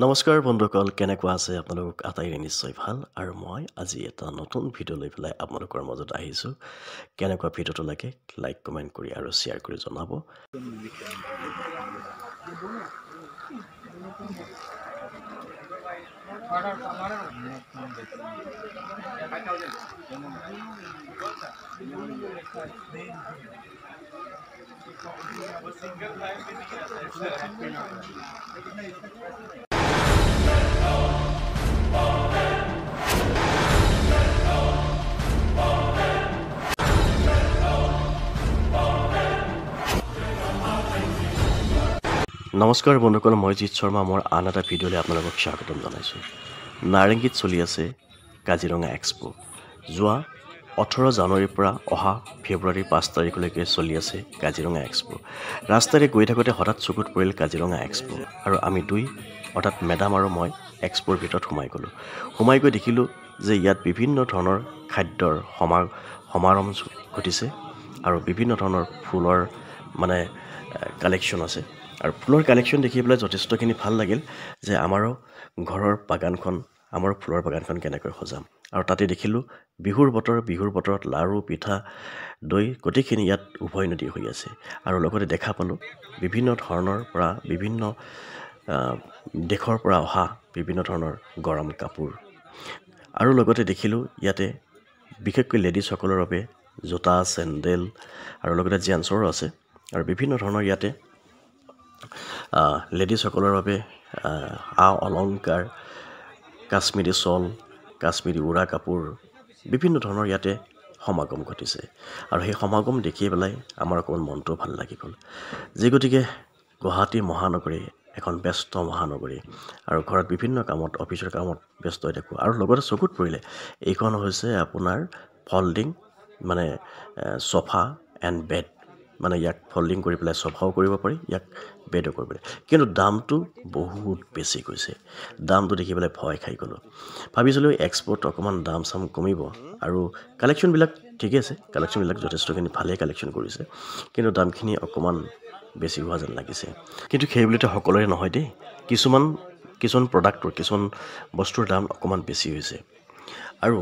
নমস্কাৰ বন্ধুসকল, কেনেকুৱা আছে আপোনালোক? আটাইৰে নিশ্চয় ভাল। আৰু মই আজি এটা নতুন ভিডিঅ' লৈ পেলাই আপোনালোকৰ মাজত আহিছোঁ। কেনেকুৱা ভিডিঅ'টো লাগে লাইক, কমেণ্ট কৰি আৰু শ্বেয়াৰ কৰি জনাব। নমস্কাৰ বন্ধুসকল, মই জিত শৰ্মা। মোৰ আন এটা ভিডিঅ'লৈ আপোনালোকক স্বাগতম জনাইছোঁ। নাৰেংগীত চলি আছে কাজিৰঙা এক্সপ'। যোৱা 18 জানুৱাৰীৰ পৰা অহা ফেব্ৰুৱাৰীৰ 5 তাৰিখলৈকে চলি আছে কাজিৰঙা এক্সপ'। ৰাস্তাৰে গৈ থাকোঁতে হঠাৎ চকুত পৰিল কাজিৰঙা এক্সপ' আৰু আমি দুই অৰ্থাৎ মেডাম আৰু মই এক্সপ'ৰ ভিতৰত সোমাই গ'লোঁ। সোমাই গৈ দেখিলোঁ যে ইয়াত বিভিন্ন ধৰণৰ খাদ্যৰ সমাৰম্ভ ঘটিছে আৰু বিভিন্ন ধৰণৰ ফুলৰ মানে কালেকশ্যন আছে। আৰু ফুলৰ কালেকশ্যন দেখি পেলাই যথেষ্টখিনি ভাল লাগিল যে আমাৰো ঘৰৰ বাগানখন, আমাৰ ফুলৰ বাগানখন কেনেকৈ সজাম। আৰু তাতে দেখিলোঁ বিহুৰ বতৰ, বিহুৰ বতৰত লাড়ু, পিঠা, দৈ গোটেইখিনি ইয়াত উভৈ নদী হৈ আছে। আৰু লগতে দেখা পালোঁ বিভিন্ন ধৰণৰ পৰা বিভিন্ন দেশৰ পৰা অহা বিভিন্ন ধৰণৰ গৰম কাপোৰ। আৰু লগতে দেখিলোঁ ইয়াতে বিশেষকৈ লেডিজসকলৰ বাবে জোতা, চেণ্ডেল আৰু লগতে জেণ্টছৰো আছে। আৰু বিভিন্ন ধৰণৰ ইয়াতে লেডিজসকলৰ বাবে আ অলংকাৰ, কাশ্মীৰী শ্বল, কাশ্মীৰী উৰা কাপোৰ, বিভিন্ন ধৰণৰ ইয়াতে সমাগম ঘটিছে। আৰু সেই সমাগম দেখি পেলাই আমাৰ অকণমান মনটোও ভাল লাগি গ'ল। যি গতিকে গুৱাহাটী মহানগৰী এখন ব্যস্ত মহানগৰী আৰু ঘৰত বিভিন্ন কামত, অফিচৰ কামত ব্যস্ত হৈ থাকোঁ। আৰু লগতে চকুত পৰিলে এইখন হৈছে আপোনাৰ ফল্ডিং মানে চফা এণ্ড বেড, মানে ইয়াক ফল্ডিং কৰি পেলাই চফাও কৰিব পাৰি, ইয়াক বেডো কৰিব পাৰি। কিন্তু দামটো বহুত বেছি কৈছে। দামটো দেখি পেলাই ভয় খাই গ'লোঁ। ভাবিছিলোঁ এক্সপ'ত অকণমান দাম চাম কমিব আৰু কালেকশ্যনবিলাক ঠিকেই আছে, কালেকশ্যনবিলাক যথেষ্টখিনি ভালেই কালেকশ্যন কৰিছে, কিন্তু দামখিনি অকণমান বেছি হোৱা যেন লাগিছে। কিন্তু সেইবুলিতে সকলোৰে নহয় দেই, কিছুমান কিছুমান প্ৰডাক্টৰ, কিছুমান বস্তুৰ দাম অকণমান বেছি হৈছে। আৰু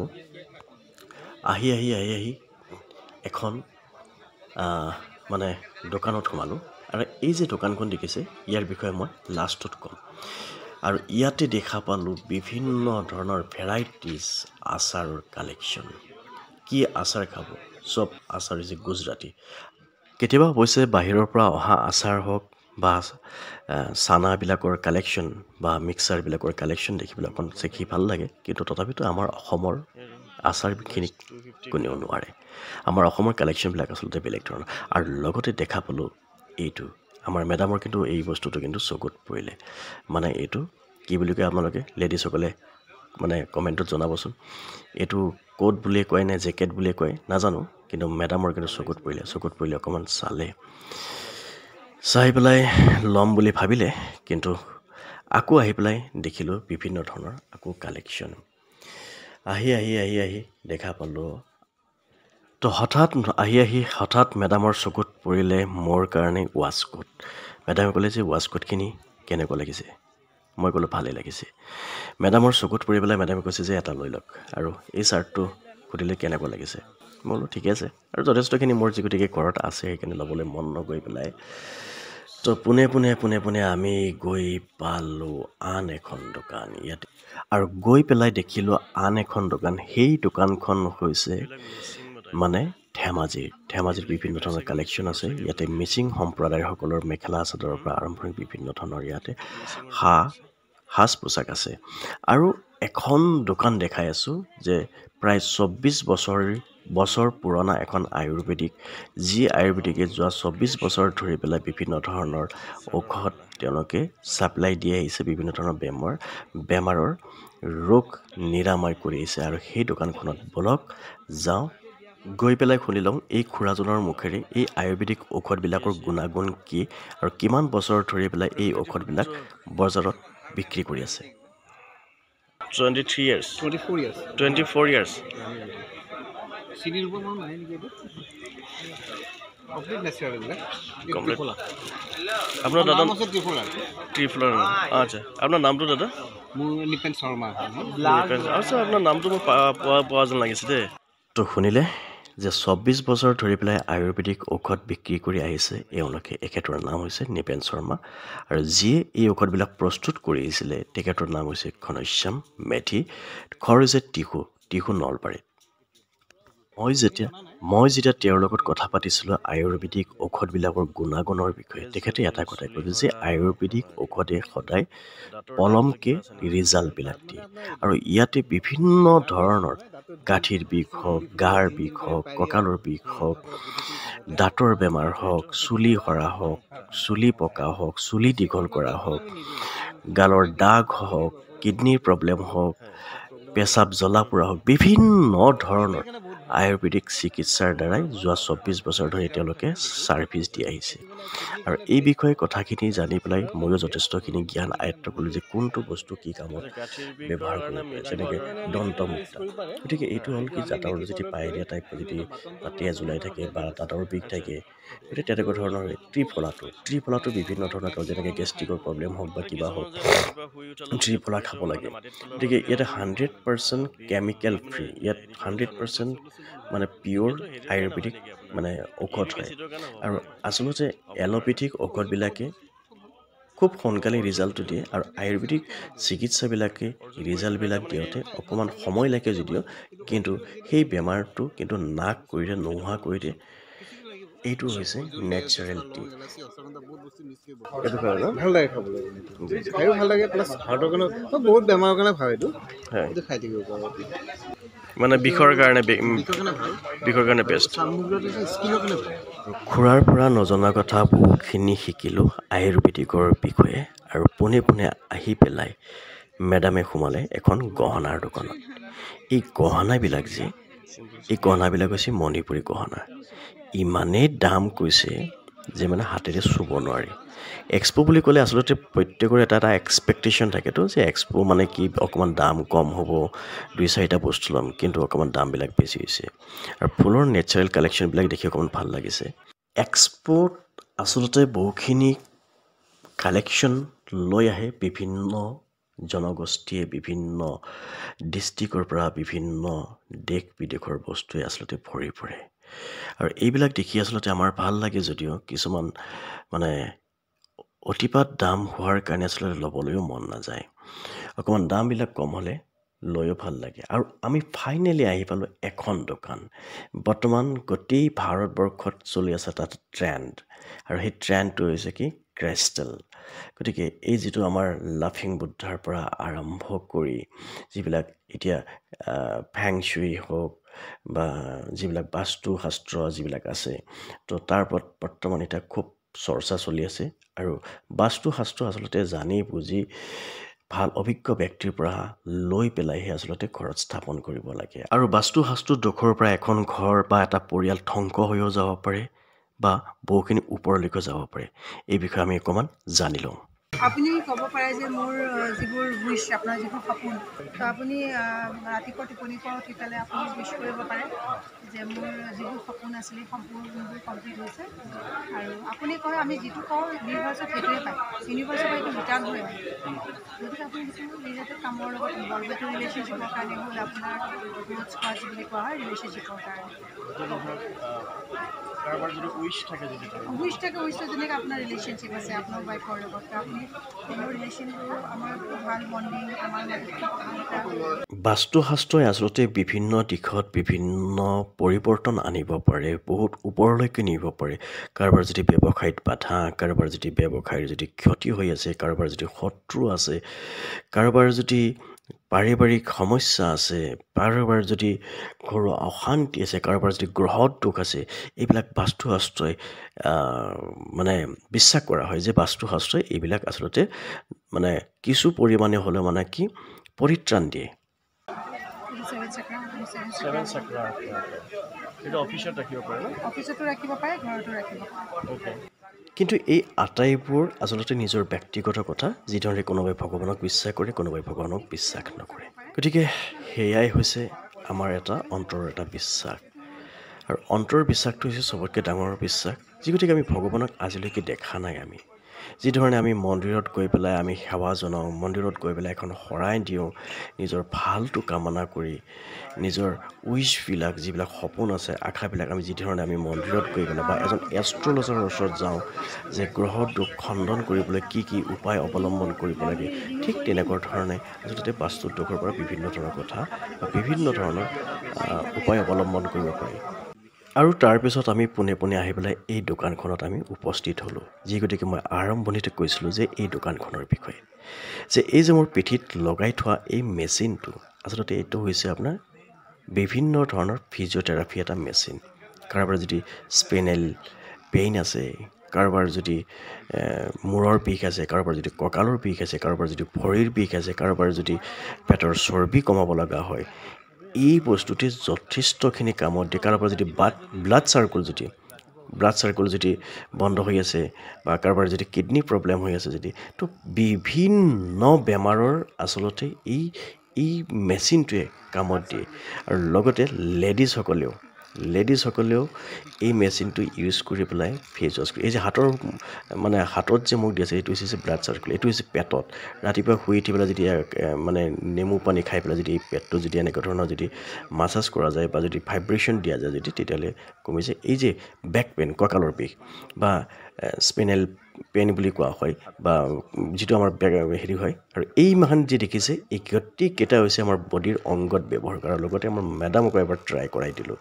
আহি আহি আহি আহি এখন মানে দোকানত সোমালোঁ। আৰু এই যে দোকানখন দেখিছে ইয়াৰ বিষয়ে মই লাষ্টত ক'ম। আৰু ইয়াতে দেখা পালোঁ বিভিন্ন ধৰণৰ ভেৰাইটিজ আচাৰৰ কালেকশ্যন। কি আচাৰ খাব, চব আচাৰ হৈছে গুজৰাটী। কেতিয়াবা অৱশ্যে বাহিৰৰ পৰা অহা আচাৰ হওক বা চানাবিলাকৰ কালেকশ্যন বা মিক্সাৰবিলাকৰ কালেকশ্যন দেখিবলৈ অকণ চেখি ভাল লাগে, কিন্তু তথাপিতো আমাৰ অসমৰ আচাৰখিনিক কোনেও নোৱাৰে। আমাৰ অসমৰ কালেকশ্যনবিলাক আচলতে বেলেগ ধৰণৰ। আৰু লগতে দেখা পালোঁ এইটো আমাৰ মেডামৰ কিন্তু এই বস্তুটো কিন্তু চকুত পৰিলে। মানে এইটো কি বুলি কয় আপোনালোকে লেডিজসকলে মানে কমেণ্টত জনাবচোন, এইটো কোট বুলিয়ে কয় নে জেকেট বুলিয়ে কয় নাজানো, কিন্তু মেডামৰ কিন্তু চকুত পৰিলে। চকুত পৰিলে অকণমান চালে, চাই পেলাই ল'ম বুলি ভাবিলে, কিন্তু আকৌ আহি পেলাই দেখিলোঁ বিভিন্ন ধৰণৰ আকৌ কালেকশ্যন। আহি আহি আহি আহি দেখা পালোঁ তো হঠাৎ আহি আহি হঠাৎ মেডামৰ চকুত পৰিলে মোৰ কাৰণে ৱাছকোট। মেডামে ক'লে যে ৱাছকোটখিনি কেনেকুৱা লাগিছে? মই ক'লোঁ ভালেই লাগিছে। মেডামৰ চকুত পৰি পেলাই মেডামে কৈছে যে এটা লৈ লওক। আৰু এই চাৰ্টটো সুধিলে কেনেকুৱা লাগিছে, মই বোলো ঠিকে আছে। আৰু যথেষ্টখিনি মোৰ যি গতিকে ঘৰত আছে, সেইকাৰণে ল'বলৈ মন নগৈ পেলাই তো পোনে পোনে পোনে পোনে আমি গৈ পালোঁ আন এখন দোকান ইয়াতে। আৰু গৈ পেলাই দেখিলোঁ আন এখন দোকান। সেই দোকানখন হৈছে মানে ধেমাজিৰ। ধেমাজিৰ বিভিন্ন ধৰণৰ কালেকশ্যন আছে ইয়াতে। মিচিং সম্প্ৰদায়সকলৰ মেখেলা চাদৰৰ পৰা আৰম্ভ কৰি বিভিন্ন ধৰণৰ ইয়াতে সাজ পোছাক আছে। আৰু এখন দোকান দেখাই আছোঁ যে প্ৰায় 24 বছৰ পুৰণা এখন আয়ুৰ্বেদিক, যি আয়ুৰ্বেদিকে যোৱা 24 বছৰ ধৰি পেলাই বিভিন্ন ধৰণৰ ঔষধ তেওঁলোকে ছাপ্লাই দি আহিছে, বিভিন্ন ধৰণৰ বেমাৰৰ ৰোগ নিৰাময় কৰি আহিছে। আৰু সেই দোকানখনত বলক যাওঁ, গৈ পেলাই শুনি লওঁ এই খুৰাজনৰ মুখেৰে এই আয়ুৰ্বেদিক ঔষধবিলাকৰ গুণাগুণ কি আৰু কিমান বছৰ ধৰি পেলাই এই ঔষধবিলাক বজাৰত বিক্ৰী কৰি আছে। 23 years. 24 years. 24 years. চিনিৰ ওপৰত মানুহ নাহে নেকি এইটো? কমপ্লিট নেচাৰেল এইবিলাক। Complete। ত্ৰিফলা। আপোনাৰ দাদা নাম আছে ত্ৰিফলা। ত্ৰিফলাৰ। আচ্ছা, আপোনাৰ নামটো দাদা? মোৰ নিপেন শৰ্মা। আচ্ছা, আপোনাৰ নামটো মই পোৱা পোৱা যেন লাগিছে দেই। তো শুনিলে যে 24 বছৰ ধৰি পেলাই আয়ুৰ্বেদিক ঔষধ বিক্ৰী কৰি আহিছে এওঁলোকে। এখেতৰ নাম হৈছে নিপেন শৰ্মা আৰু যিয়ে এই ঔষধবিলাক প্ৰস্তুত কৰি আহিছিলে তেখেতৰ নাম হৈছে ঘনশ্যাম মেধি। ঘৰ হৈছে টিহু, টিহু নলবাৰীত। মই যেতিয়া তেওঁৰ লগত কথা পাতিছিলোঁ আয়ুৰ্বেদিক ঔষধবিলাকৰ গুণাগুণৰ বিষয়ে, তেখেতে এটা কথাই কৈছে যে আয়ুৰ্বেদিক ঔষধে সদায় পলমকৈ ৰিজাল্টবিলাক দিয়ে। আৰু ইয়াতে বিভিন্ন ধৰণৰ গাঁঠিৰ বিষ হওক, গাৰ বিষ হওক, কঁকালৰ বিষ হওক, দাঁতৰ বেমাৰ হওক, চুলি সৰা হওক, চুলি পকা হওক, চুলি দীঘল কৰা হওক, গালৰ দাগ হওক, কিডনীৰ প্ৰব্লেম হওক, পেচাব জ্বলা পোৰা হওক, বিভিন্ন ধৰণৰ আয়ুৰ্বেদিক চিকিৎসাৰ দ্বাৰাই যোৱা 24 বছৰ ধৰি তেওঁলোকে ছাৰ্ভিচ দি আহিছে। আৰু এই বিষয়ে কথাখিনি জানি পেলাই ময়ো যথেষ্টখিনি জ্ঞান আয়ত্ব কৰিলোঁ যে কোনটো বস্তু কি কামত ব্যৱহাৰ কৰিব পাৰে, যেনেকৈ দন্তমুক্তা। গতিকে এইটো হ'ল কি দাঁতৰ যদি পায়েৰিয়া টাইপ যদি বা তেজ ওলাই থাকে বা দাঁতৰ বিষ থাকে, গতিকে তেনেকুৱা ধৰণৰ। ত্ৰিফলাটো বিভিন্ন ধৰণৰ, যেনেকৈ গেষ্ট্ৰিকৰ প্ৰব্লেম হওক বা কিবা হওক, ত্ৰিফলা খাব লাগে। গতিকে ইয়াতে 100% কেমিকেল ফ্ৰী, ইয়াত 100% মানে পিয়'ৰ আয়ুৰ্বেদিক মানে ঔষধ হয়। আৰু আচলতে এল'পেথিক ঔষধবিলাকে খুব সোনকালে ৰিজাল্টটো দিয়ে আৰু আয়ুৰ্বেদিক চিকিৎসাবিলাকে ৰিজাল্টবিলাক দিওঁতে অকণমান সময় লাগে যদিও কিন্তু সেই বেমাৰটো কিন্তু নাশ কৰি দিয়ে, নোহোৱা কৰি দিয়ে। এইটো হৈছে নেচাৰেল টি। এইটো হয় ন? ভাল লাগে খাবলৈ, খায়ো ভাল লাগে, প্লাছ হাৰ্টৰ কাৰণে, বহুত বেমাৰৰ কাৰণে ভাল এইটো। হয়। এইটো খাই থাকিব পাৰে। মানে বিষৰ কাৰণে বিষৰ কাৰণে ভাল। বিষৰ কাৰণে বেষ্ট। চামগুৰিটো স্কিনৰ কাৰণে ভাল। খুৰাৰ পৰা নজনা কথা বহুতখিনি শিকিলোঁ আয়ুৰ্বেদিকৰ বিষয়ে। আৰু পোনে পোনে আহি পেলাই মেডামে সোমালে এখন গহনাৰ দোকানত। এই গহনাবিলাক যে, এই গহনাবিলাক হৈছে মণিপুৰী গহনা। ইমানেই দাম কৈছে যে মানে হাতেৰে চুব নোৱাৰি। এক্সপ' বুলি ক'লে আচলতে প্ৰত্যেকৰে এটা এটা এক্সপেক্টেশ্যন থাকেতো যে এক্সপ' মানে কি, অকণমান দাম কম হ'ব, দুই চাৰিটা বস্তু ল'ম, কিন্তু অকণমান দামবিলাক বেছি হৈছে। আৰু ফুলৰ নেচাৰেল কালেকশ্যনবিলাক দেখি অকণমান ভাল লাগিছে। এক্সপ'ত আচলতে বহুখিনি কালেকশ্যন লৈ আহে বিভিন্ন জনগোষ্ঠীয়ে, বিভিন্ন ডিষ্ট্ৰিক্টৰ পৰা, বিভিন্ন দেশ বিদেশৰ বস্তুৱে আচলতে ভৰি পৰে। আৰু এইবিলাক দেখি আচলতে আমাৰ ভাল লাগে যদিও কিছুমান মানে অতিপাত দাম হোৱাৰ কাৰণে আচলতে ল'বলৈও মন নাযায়। অকণমান দামবিলাক কম হ'লে লৈও ভাল লাগে। আৰু আমি ফাইনেলি আহি পালোঁ এখন দোকান। বৰ্তমান গোটেই ভাৰতবৰ্ষত চলি আছে এটা ট্ৰেণ্ড আৰু সেই ট্ৰেণ্ডটো হৈছে কি ক্ৰিষ্টেল। গতিকে এই যিটো আমাৰ লাফিং বুদ্ধাৰ পৰা আৰম্ভ কৰি যিবিলাক এতিয়া ফেংচুই হওক বা যিবিলাক বাস্তুশাস্ত্ৰ যিবিলাক আছে, তো তাৰ ওপৰত বৰ্তমান এতিয়া খুব চৰ্চা চলি আছে। আৰু বাস্তুশাস্ত্ৰ আচলতে জানি বুজি ভাল অভিজ্ঞ ব্যক্তিৰ পৰা লৈ পেলাইহে আচলতে ঘৰত স্থাপন কৰিব লাগে। আৰু বাস্তুশাস্ত্ৰ দোষৰ পৰা এখন ঘৰ বা এটা পৰিয়াল ধ্বংস হৈও যাব পাৰে বা বহুখিনি ওপৰলৈকে যাব পাৰে। এই বিষয়ে আমি অকণমান জানি লওঁ। আপুনি ক'ব পাৰে যে মোৰ যিবোৰ উইচ, আপোনাৰ যিবোৰ সপোন, তো আপুনি ৰাতিপুৱা টোপনিৰ পৰা উঠি পেলাই আপুনি উইচ কৰিব পাৰে যে মোৰ যিবোৰ সপোন আছিলে, সেই সপোনবোৰ কমপ্লিট হৈছে। আৰু আপুনি কয়, আমি যিটো কওঁ ইউনিভাৰ্চত সেইটোৱে পায়, ইউনিভাৰ্চৰ পৰা এইটো ৰিটাৰ্ণ হৈ আহে। গতিকে আপুনি সেইটো ৰিলেটেড কামৰ লগত ইনভল্ভ, সেইটো ৰিলেশ্যনশ্বিপৰ কাৰণে হ'ল, আপোনাৰ গ্ৰ'থ স্পাৰ্টছ বুলি কোৱা হয়, ৰিলেশ্যনশ্বিপৰ কাৰণে। কাৰোবাৰ যদি উইচ থাকে যদি উইচ থাকে, উইচটো যেনেকৈ আপোনাৰ ৰিলেশ্যনশ্বিপ আছে আপোনাৰ ৱাইফৰ লগত, তো আপুনি তেওঁৰ ৰিলেশ্যনটো আমাৰ খুব ভাল বণ্ডিং, আমাৰ মাজত খুব ভাল এটা বাস্তুশাস্ত্ৰই আচলতে বিভিন্ন দিশত বিভিন্ন পৰিৱৰ্তন আনিব পাৰে, বহুত ওপৰলৈকে নিব পাৰে। কাৰোবাৰ যদি ব্যৱসায়ত বাধা, কাৰোবাৰ যদি ব্যৱসায়ৰ যদি ক্ষতি হৈ আছে, কাৰোবাৰ যদি শত্ৰু আছে, কাৰোবাৰ যদি পাৰিবাৰিক সমস্যা আছে, কাৰোবাৰ যদি ঘৰুৱা অশান্তি আছে, কাৰোবাৰ যদি গ্ৰহত দোষ আছে, এইবিলাক বাস্তুশাস্ত্ৰই মানে বিশ্বাস কৰা হয় যে বাস্তুশাস্ত্ৰই এইবিলাক আচলতে মানে কিছু পৰিমাণে হ'লেও মানে কি পৰিত্ৰাণ দিয়ে। এইটো ছেভেন চক্ৰা, আপুনি ছেভেন চক্ৰা। এইটো অফিচত ৰাখিব পাৰে ন? অফিচতো ৰাখিব পাৰে, ঘৰতো ৰাখিব পাৰে। কিন্তু এই আটাইবোৰ আচলতে নিজৰ ব্যক্তিগত কথা। যিধৰণে কোনোবাই ভগৱানক বিশ্বাস কৰে, কোনোবাই ভগৱানক বিশ্বাস নকৰে। গতিকে সেয়াই হৈছে আমাৰ এটা অন্তৰৰ এটা বিশ্বাস। আৰু অন্তৰ বিশ্বাসটো হৈছে চবতকৈ ডাঙৰ বিশ্বাস। যি গতিকে আমি ভগৱানক আজিলৈকে দেখা নাই। আমি যিধৰণে আমি মন্দিৰত গৈ পেলাই আমি সেৱা জনাওঁ, মন্দিৰত গৈ পেলাই এখন শৰাই দিওঁ, নিজৰ ভালটো কামনা কৰি, নিজৰ উইচবিলাক, যিবিলাক সপোন আছে, আশাবিলাক আমি যিধৰণে আমি মন্দিৰত গৈ পেলাই বা এজন এষ্ট্ৰলজাৰৰ ওচৰত যাওঁ যে গ্ৰহ দোষ খণ্ডন কৰিবলৈ কি কি উপায় অৱলম্বন কৰিব লাগে, ঠিক তেনেকুৱা ধৰণে আচলতে বাস্তু দোষৰ পৰা বিভিন্ন ধৰণৰ কথা বা বিভিন্ন ধৰণৰ উপায় অৱলম্বন কৰিব পাৰি। আৰু তাৰপিছত আমি পোনে পোনে আহি পেলাই এই দোকানখনত আমি উপস্থিত হ'লোঁ। যি গতিকে মই আৰম্ভণিতে কৈছিলোঁ যে এই দোকানখনৰ বিষয়ে, যে এই যে মোৰ পিঠিত লগাই থোৱা এই মেচিনটো, আচলতে এইটো হৈছে আপোনাৰ বিভিন্ন ধৰণৰ ফিজিঅ'থেৰাপি এটা মেচিন। কাৰোবাৰ যদি স্পেনেল পেইন আছে, কাৰোবাৰ যদি মূৰৰ বিষ আছে, কাৰোবাৰ যদি কঁকালৰ বিষ আছে, কাৰোবাৰ যদি ভৰিৰ বিষ আছে, কাৰোবাৰ যদি পেটৰ চৰ্বি কমাব লগা হয়, এই বস্তুটি যথেষ্টখিনি কামত দিয়ে। কাৰোবাৰ যদি ব্লাড চাৰ্কুল যদি বন্ধ হৈ আছে বা কাৰোবাৰ যদি কিডনী প্ৰব্লেম হৈ আছে যদি, তো বিভিন্ন বেমাৰৰ আচলতে এই মেচিনটোৱে কামত দিয়ে। আৰু লগতে লেডিজসকলেও এই মেচিনটো ইউজ কৰি পেলাই ফেচ ৱাছ কৰি, এই যে হাতৰ মানে হাতত যে মোক দি আছে, এইটো হৈছে ব্লাড চাৰ্কুল, এইটো হৈছে পেটত ৰাতিপুৱা শুই উঠি পেলাই যদি মানে নেমু পানী খাই পেলাই যদি এই পেটটো যদি এনেকুৱা ধৰণৰ যদি মাছাজ কৰা যায় বা যদি ভাইব্ৰেশ্যন দিয়া যায় যদি, তেতিয়াহ'লে কমিছে। এই যে বেক পেইন, কঁকালৰ বিষ বা স্পেনেল পেইন বুলি কোৱা হয় বা যিটো আমাৰ হেৰি হয়। আৰু এই মাহান যি দেখিছে, এই গোটেইকেইটা হৈছে আমাৰ বডিৰ অংগত ব্যৱহাৰ কৰাৰ লগতে আমাৰ মেডামকো এবাৰ ট্ৰাই কৰাই দিলোঁ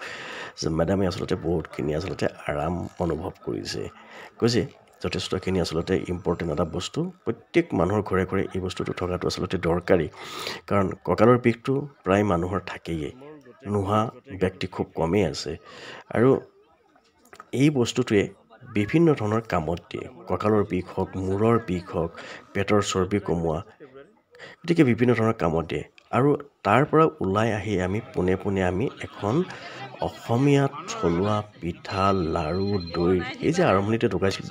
যে মেডামে আচলতে বহুতখিনি আচলতে আৰাম অনুভৱ কৰিছে। কৈছে যথেষ্টখিনি আচলতে ইম্পৰ্টেণ্ট এটা বস্তু, প্ৰত্যেক মানুহৰ ঘৰে ঘৰে এই বস্তুটো থকাটো আচলতে দৰকাৰী। কাৰণ কঁকালৰ বিষটো প্ৰায় মানুহৰ থাকেই, নোহোৱা ব্যক্তি খুব কমেই আছে। আৰু এই বস্তুটোৱে বিভিন্ন ধৰণৰ কামত দিয়ে, কঁকালৰ বিষ হওক, মূৰৰ বিষ হওক, পেটৰ চৰ্বি কমোৱা, গতিকে বিভিন্ন ধৰণৰ কামত দিয়ে। আৰু তাৰ পৰা ওলাই আহি আমি পোনে পোনে আমি এখন অসমীয়া থলুৱা পিঠা, লাড়ু, দৈ, এই যে আৰম্ভণিতে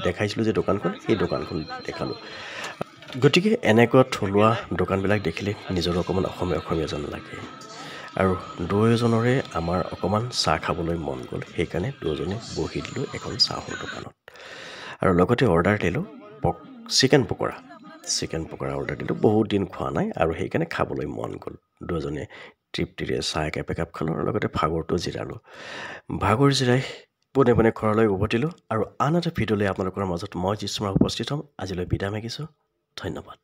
দেখাইছিলোঁ যে দোকানখন, সেই দোকানখন দেখালোঁ। গতিকে এনেকুৱা থলুৱা দোকানবিলাক দেখিলে নিজৰ অকণমান অসমীয়া অসমীয়া যেন লাগে। আৰু দুয়োজনৰে আমাৰ অকণমান চাহ খাবলৈ মন গ'ল, সেইকাৰণে দুয়োজনে বহি দিলোঁ এখন চাহৰ দোকানত। আৰু লগতে অৰ্ডাৰ দিলোঁ চিকেন পকৰা অৰ্ডাৰ দিলোঁ। বহুত দিন খোৱা নাই আৰু সেইকাৰণে খাবলৈ মন গ'ল। দুয়োজনে তৃপ্তিৰে চাহ একাপ একাপ খালোঁ আৰু লগতে ভাগৰটো জিৰালোঁ। ভাগৰ জিৰাই পোনে পোনে ঘৰলৈ উভতিলোঁ। আৰু আন এটা ভিডিঅ'লৈ আপোনালোকৰ মাজত মই জিষ্ণু উপস্থিত হ'ম। আজিলৈ বিদায় মাগিছোঁ, ধন্যবাদ।